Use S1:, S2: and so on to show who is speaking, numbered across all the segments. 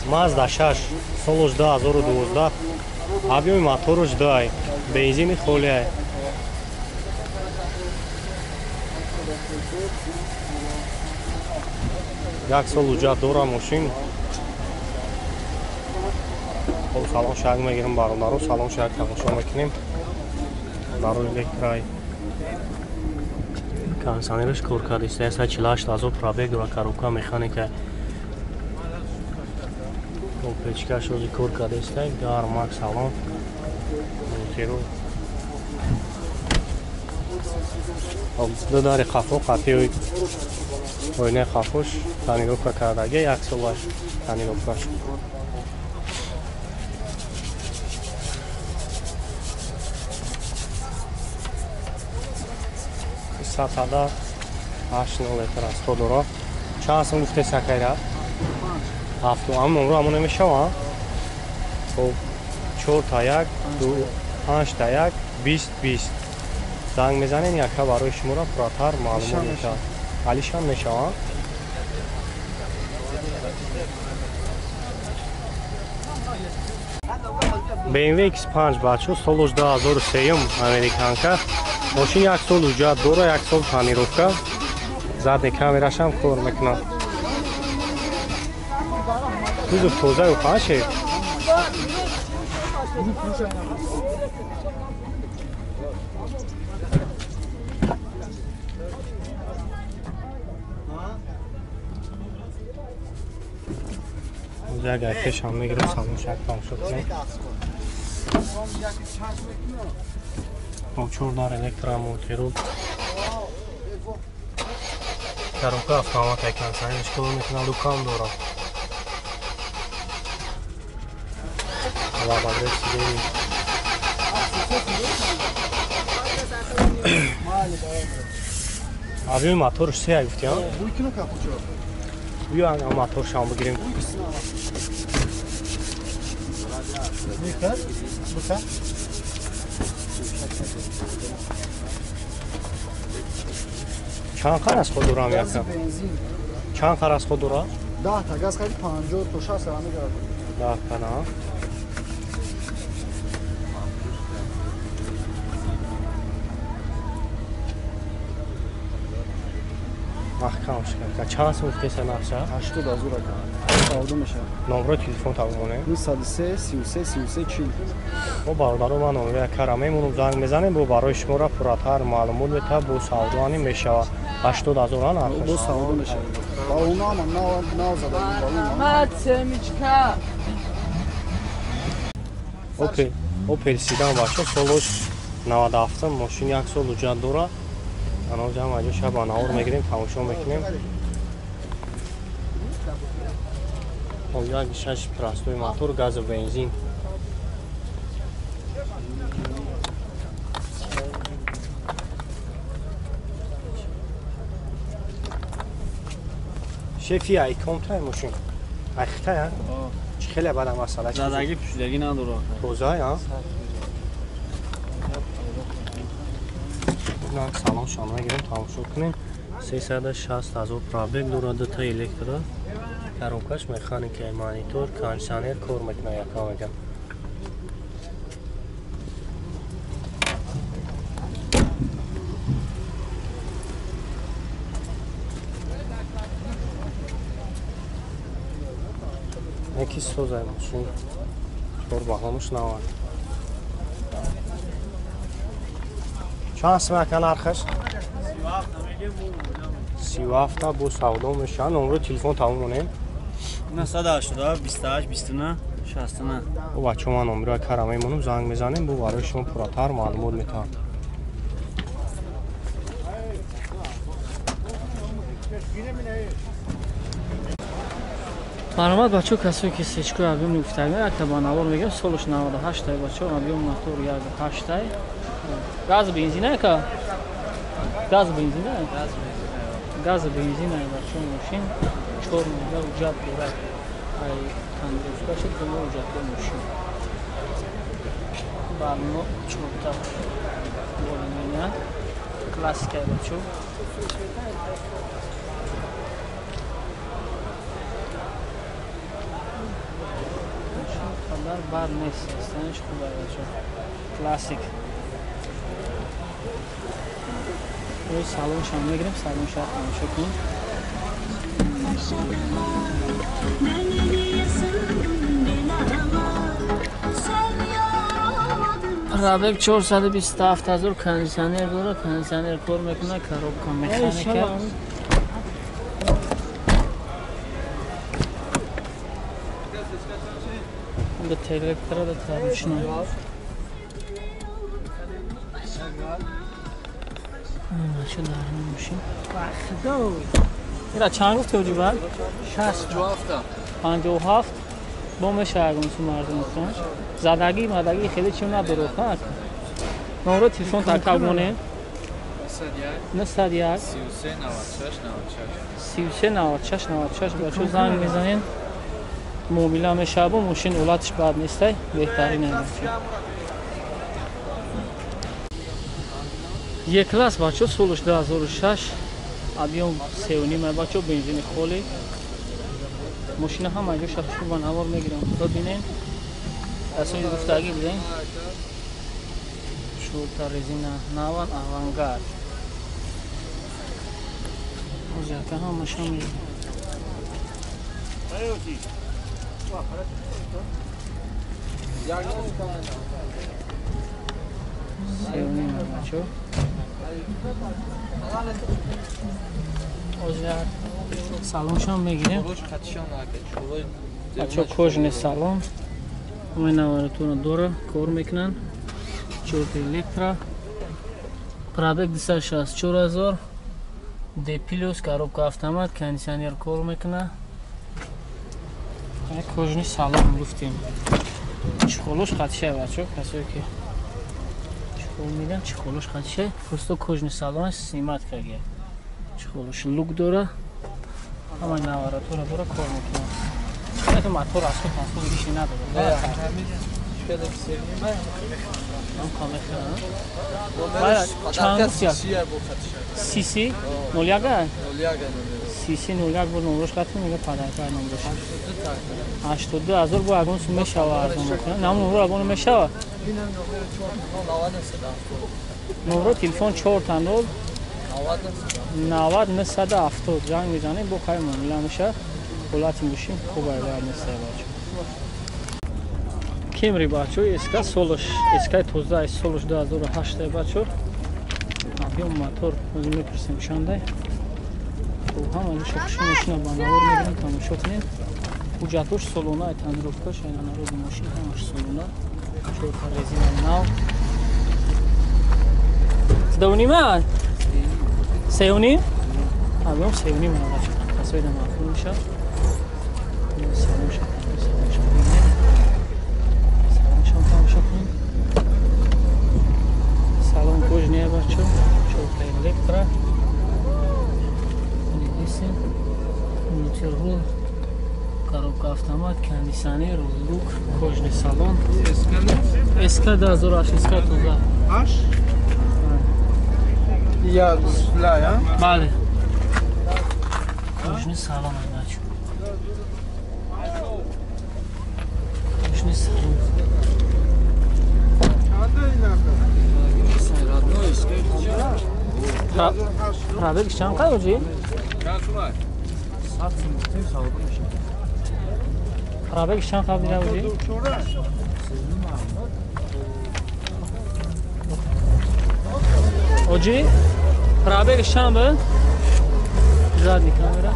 S1: Mazda 6 солош 2012 объёми мотораш 2 бензини холия. Як сол ҳуҷҷат дора мошин. Хоб салон шак мегирем бародаро, салон шак тамошо мекунем. Барои электрай кондиционераш кор кардааст, 148 ҳазор пробег дора, коробка механика. Печкаш ози кор кардааст, гармак салон. Мотору. Ду дари қафо қатъи оинаи қафош тонировка кардаги, як солаш тонировкаш. Сатада 8 литр расход дорад. Чанд сум гуфте сакайра? 7. Ам номро ҳамон намешава? Хоб 4 та 1 2 5 та 1 20 20. Занг мезанем, яка барои шуморо пурратар маълумот мешавад. Алишам мешава? BMW X5 бачо, солош 2003 американка. Мошин як сол ҳуҷҷат дора, як сол тонировка. Задний камерашам кор мекунад. Кузов тозаю паше. Агар пешам мегирам, салон шак тамошо кунем. Чор дар электромотору. Коробка автомат кондиционераш кор мекунад, лукам дорад. Лабагрев сидени. Объёми моторш се гуфти, а? Биё моторшам бигирем. Чанд қар аз худ дорам яка? Чанд қар аз худ дорад?
S2: 10 та газ хари 50 то 60 ра мегирад.
S1: 10 та на. Маҳкам шуд. Чанд сум гуфтеса нақша?
S2: 80 ҳазор ака. Савдо мешавад.
S1: Номрои телефон тавонем?
S2: 903 33 33 40.
S1: Бо бародаро ман номрои якара мемонам, занг мезанем, бо барои шуморо пурратар маълумот метавад, бо савдоани мешавад. 80 ҳазор ан нархаш.
S2: Бо савдо мешавад. Ба онам нав зада.
S3: Семечка.
S1: Opel Sedan бачо, солош 97 мошин як сол ҳуҷҷат дорад. Ано ҷамъ аҷо шаба навор мегирем, тамошо мекунем. Як шаш простой мотор, газу бензин. Шефи ай комтай мошин. Ай хитай, а? Чи хеле бада масала.
S4: Задаги пӯшидаги надорад.
S1: Тоза, а? Салон шон мегирем, тамошо кунем. 360 ҳазор пробег дорад, дута электро. Коробкаш механика, монитор, кондиционер кор мекунад, яка мегам. Яки созай мошин. Чор баҳонуш навад. Чанд сум ака нархаш? 37 бо савдо мешавад. Номрои телефон тамом монем.
S4: 987 28 29 69.
S1: Бо бачаҳо ман номрои акара мемонам, занг мезанем, бо барои шумо пурратар маълумот метавад.
S4: Марҳамат бачаҳо, касое ки сечкои объём гуфтагӣ, якта ба навор мегирам, солаш 98 тай бачаҳо, объём мотор 1.8 тай. Газ бензин ка? Газ бензин? Газ бензин бачаҳо, мошин 4 миллион ҳуҷҷат дорад. Ай тандурустка шуд, ду ҳуҷҷат мошин. Барно чорта болмена классика бачаҳо. Қадар бад нест, состояниш хуб бачо. Классик. Ой, салоншам мегирем, салонша тамошо кунем. Пробег 427 ҳазор, кондиционер дора, кондиционер кор мекунад, коробка механика. Да электро, да ручной. Бачо дар мошин. Ира чанд гуфти оҷи бад?
S3: 57.
S4: 57 бо мешавад ягон мардумтон. Задагӣ мадагӣ хеле чим надорад, ха? Номро телефон такаб монем. 901
S3: 33 96 96.
S4: 33 96 96 бачо занг мезанен. Муомила мешавад, мошин ҳолаташ бад нестай, беҳтарин бачо. Е-класс бачо солаш 2006, объем 3.5 бачо, бензини холӣ. Мошина ҳама ҷо шахшу ба навор мегирам. Бибинем. Асои гуфтагӣ будем. Чорта резина наван авангард. Озяка ҳамаша мегирам. 3.5 бачо. Озяк салоншам мегирем. Бачо кожаный салон. Ҳамаи наваратона дора, кор мекунанд. Чорта электро. Пробег 264 ҳазор. Д плюс, коробка автомат, кондиционер кор мекунад. Кожаный салон гуфтем. Чехолош хатша бачо, касое ки чехол меган, чехолош хатша. Просто кожаный салон снимать карда. Чехолош люк дора. Ҳамаи наваратора дора, кор мекунад. Это мотор аз худ транспорт гиши надорад. Сиси 01 Сиси 01 бо номрош қатъ мега падарка номрош 82 ҳазор бо ягон сум мешава арзон мекунад. Нам номро ягон мешава. Номро телефон 4 0 90 970 занг мезанем, бо хай муомила мешавад. Ҳолати мошин хуб айбар нестай бачо. Кемри бачо, СК солаш, СК 13 солаш 2008 бачо. Объем мотор ҳозир мепурсем чандай. Хуб, ҳама ҷоша хуши мошина ба навор мегирем, тамошо кунем. Ҳуҷҷатош солона, тонировкаш, айна народи мошин ҳамаш солона. Чорта резина нав. Сдавнима? Сеюним? Объем сеюним бачо. Касоида маъқул мешавад. Салонша тамошо кунем. Салон кожаный бачо, чорта электро. Дидисем. Мультирул, коробка автомат, кондиционер, люк, кожаный салон. СК 2008, СК 13.
S2: Аш? Я гусля,
S4: Бале. Кожаный салон бачо. Кожаный салон. Пробег чанд қадр оҷи? Пробег чанд қадр дида оҷи? Оҷи? Пробег чанд буд? Задний камера.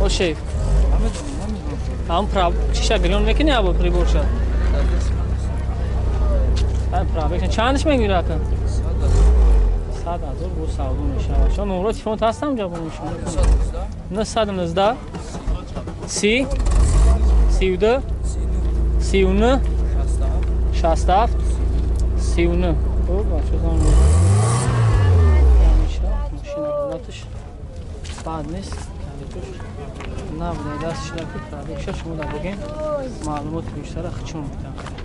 S4: О шеф. Ҳам чиша гирён мекунӣ або приборша? Пробег чандаш мегирӣ ака? 100 ҳазор бо савдо мешавад. Шумо номро телефонат ҳастам ҷавоб мешавад? 919 30 32 39 67 39. Хуб, бачо занг мешавад. Мошина ҳолаташ бад нест. Калитош набудай дасташ ки пробегша шумо да бигем маълумоти бештара хичон метавонед.